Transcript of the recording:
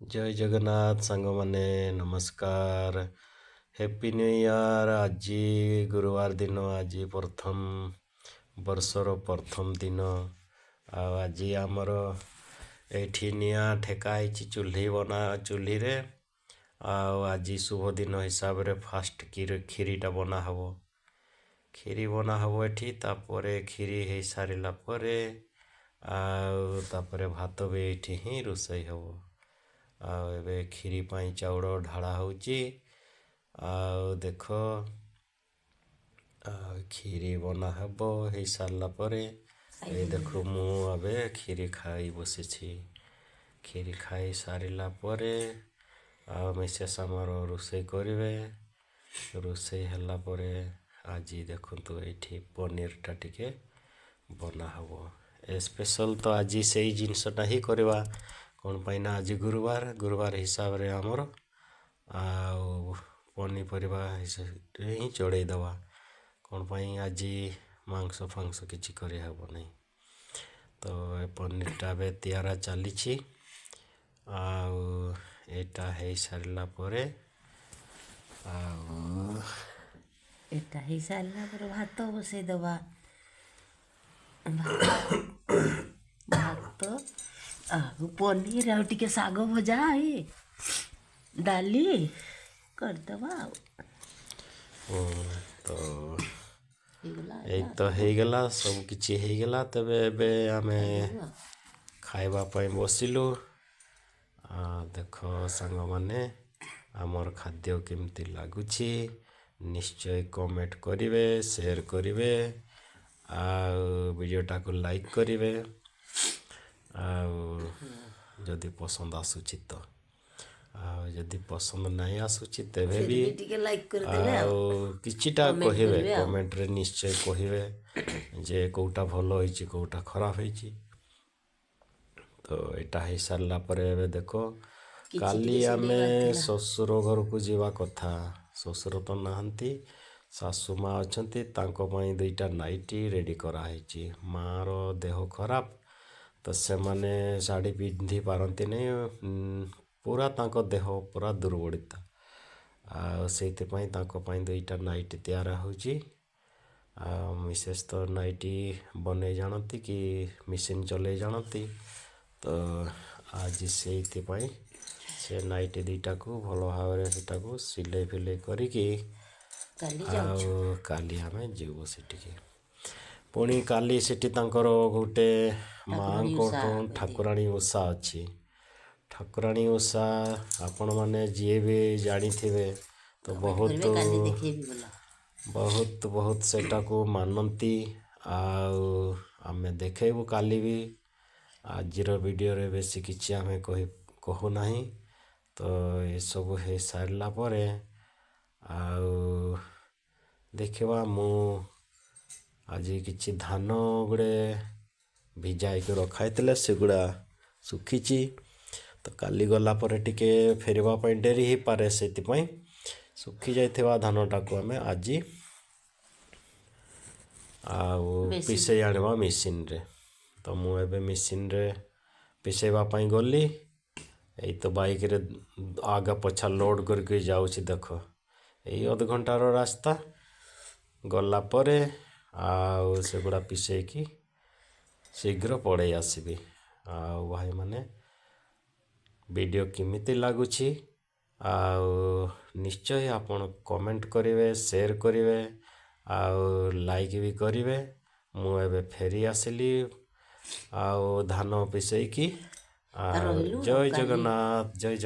ଜୟ ଜଗନ୍ନାଥ ସାଙ୍ଗମାନେ, ନମସ୍କାର। Happy new year. ଆଜି ଗୁରୁବାର ଦିନ, ଆଜି ପ୍ରଥମ ବର୍ଷର ପ୍ରଥମ ଦିନ। ଆଉ ଆଜି ଆମର ଏଇଠି ନିଆଁ ଠେକା ହେଇଛି ଚୁଲ୍ହି ବନା ଚୁଲ୍ହିରେ। ଆଉ ଆଜି ଶୁଭ ଦିନ ହିସାବରେ ଫାଷ୍ଟ କ୍ଷୀରିଟା ବନା ହବ। କ୍ଷୀରି ବନା ହବ ଏଠି। ତାପରେ କ୍ଷୀରି ହେଇସାରିଲା ପରେ ଆଉ ତାପରେ ଭାତ ବି ଏଇଠି ହିଁ ରୋଷେଇ ହବ। ଆଉ ଏବେ କ୍ଷୀରି ପାଇଁ ଚାଉଳ ଢାଳା ହେଉଛି। ଆଉ ଦେଖ, ଆଉ କ୍ଷୀରି ବନା ହେବ। ହେଇସାରିଲା ପରେ ଏଇ ଦେଖ, ମୁଁ ଏବେ କ୍ଷୀରି ଖାଇ ବସିଛି। କ୍ଷୀରି ଖାଇ ସାରିଲା ପରେ ଆଉ ମିସେସ୍ ଆମର ରୋଷେଇ କରିବେ। ରୋଷେଇ ହେଲା ପରେ ଆଜି ଦେଖନ୍ତୁ, ଏଇଠି ପନିରଟା ଟିକେ ବନା ହେବ। ଏ ସ୍ପେଶାଲ୍ ତ ଆଜି ସେଇ ଜିନିଷଟା ହିଁ କରିବା। କ'ଣ ପାଇଁ ନା ଆଜି ଗୁରୁବାର। ଗୁରୁବାର ହିସାବରେ ଆମର ଆଉ ପନିପରିବା ହିସାବରେ ହିଁ ଚଳେଇ ଦେବା। କ'ଣ ପାଇଁ ଆଜି ମାଂସ ଫାଂସ କିଛି କରିହେବ ନାହିଁ। ତ ଏ ପନିରଟା ଏବେ ତିଆରା ଚାଲିଛି। ଆଉ ଏଇଟା ହେଇସାରିଲା ପରେ ଆଉ ଏଟା ହେଇସାରିଲା ପରେ ଭାତ ବସେଇଦେବା। ଭାତ ଆଉ ପନିର ଆଉ ଟିକେ ଶାଗ ଭଜା, ଏଇ ଡାଲି କରିଦେବା। ଆଉ ତ ଏଇ ତ ହେଇଗଲା, ସବୁ କିଛି ହେଇଗଲା। ତେବେ ଏବେ ଆମେ ଖାଇବା ପାଇଁ ବସିଲୁ। ଦେଖ ସାଙ୍ଗମାନେ, ଆମର ଖାଦ୍ୟ କେମିତି ଲାଗୁଛି ନିଶ୍ଚୟ କମେଣ୍ଟ କରିବେ, ସେୟାର କରିବେ ଆଉ ଭିଡ଼ିଓଟାକୁ ଲାଇକ୍ କରିବେ, ଆଉ ଯଦି ପସନ୍ଦ ଆସୁଛି ତ। ଆଉ ଯଦି ପସନ୍ଦ ନାହିଁ ଆସୁଛି ତେବେ ବି ଟିକେ ଲାଇକ୍ କରିଦେବେ ଆଉ କିଛିଟା କହିବେ, କମେଣ୍ଟରେ ନିଶ୍ଚୟ କହିବେ ଯେ କେଉଁଟା ଭଲ ହେଇଛି, କେଉଁଟା ଖରାପ ହେଇଛି। ତ ଏଇଟା ହେଇସାରିଲା ପରେ ଏବେ ଦେଖ, କାଲି ଆମେ ଶ୍ୱଶୁର ଘରକୁ ଯିବା କଥା। ଶ୍ୱଶୁର ତ ନାହାନ୍ତି, ଶାଶୁ ମା ଅଛନ୍ତି। ତାଙ୍କ ପାଇଁ ଦୁଇଟା ନାଇଟି ରେଡ଼ି କରାହେଇଛି। ମାଆର ଦେହ ଖରାପ ତ ସେମାନେ ଶାଢ଼ୀ ପିନ୍ଧି ପାରନ୍ତି ନାହିଁ। ପୁରା ତାଙ୍କ ଦେହ ପୁରା ଦୁର୍ବଳିତା, ଆଉ ସେଇଥିପାଇଁ ତାଙ୍କ ପାଇଁ ଦୁଇଟା ନାଇଟି ତିଆରି ହେଉଛି। ଆଉ ମିସେସ୍ ତ ନାଇଟି ବନେଇ ଜାଣନ୍ତି କି ମେସିନ୍ ଚଲେଇ ଜାଣନ୍ତି, ତ ଆଜି ସେଇଥିପାଇଁ ସେ ନାଇଟି ଦୁଇଟାକୁ ଭଲ ଭାବରେ ସେଟାକୁ ସିଲେଇ ଫିଲେଇ କରିକି ଆଉ କାଲି ଆମେ ଯିବୁ ସେଠିକି। ପୁଣି କାଲି ସେଠି ତାଙ୍କର ଗୋଟେ ମାଆଙ୍କ ଠାକୁରାଣୀ ଓଷା ଅଛି। ଠାକୁରାଣୀ ଓଷା ଆପଣମାନେ ଯିଏ ବି ଜାଣିଥିବେ ତ ବହୁତ ବହୁତ ବହୁତ ସେଟାକୁ ମାନନ୍ତି। ଆଉ ଆମେ ଦେଖେଇବୁ କାଲି ବି। ଆଜିର ଭିଡ଼ିଓରେ ବେଶୀ କିଛି ଆମେ କହୁନାହିଁ। ତ ଏସବୁ ହେଇସାରିଲା ପରେ ଆଉ ଦେଖିବା, ମୁଁ ଆଜି କିଛି ଧାନ ଗୁଡ଼େ ଭିଜା ହେଇକି ରଖା ହେଇଥିଲା, ସେଗୁଡ଼ା ଶୁଖିଛି। ତ କାଲି ଗଲା ପରେ ଟିକେ ଫେରିବା ପାଇଁ ଡେରି ହେଇପାରେ, ସେଥିପାଇଁ ଶୁଖି ଯାଇଥିବା ଧାନଟାକୁ ଆମେ ଆଜି ଆଉ ପିସେଇ ଆଣିବା ମେସିନ୍ରେ। ତ ମୁଁ ଏବେ ମେସିନ୍ରେ ପିସେଇବା ପାଇଁ ଗଲି। ଏଇ ତ ବାଇକ୍ରେ ଆଗ ପଛା ଲୋଡ଼୍ କରିକି ଯାଉଛି। ଦେଖ, ଏଇ ଅଧଘଣ୍ଟାର ରାସ୍ତା ଗଲା ପରେ ଆଉ ସେଗୁଡ଼ା ପିସେଇକି ଶୀଘ୍ର ପଳେଇ ଆସିବି। ଆଉ ଭାଇମାନେ, ଭିଡ଼ିଓ କେମିତି ଲାଗୁଛି ଆଉ ନିଶ୍ଚୟ ଆପଣ କମେଣ୍ଟ କରିବେ, ସେୟାର କରିବେ ଆଉ ଲାଇକ୍ ବି କରିବେ। ମୁଁ ଏବେ ଫେରି ଆସିଲି ଆଉ ଧାନ ପିସେଇକି। ଆଉ ଜୟ ଜଗନ୍ନାଥ, ଜୟ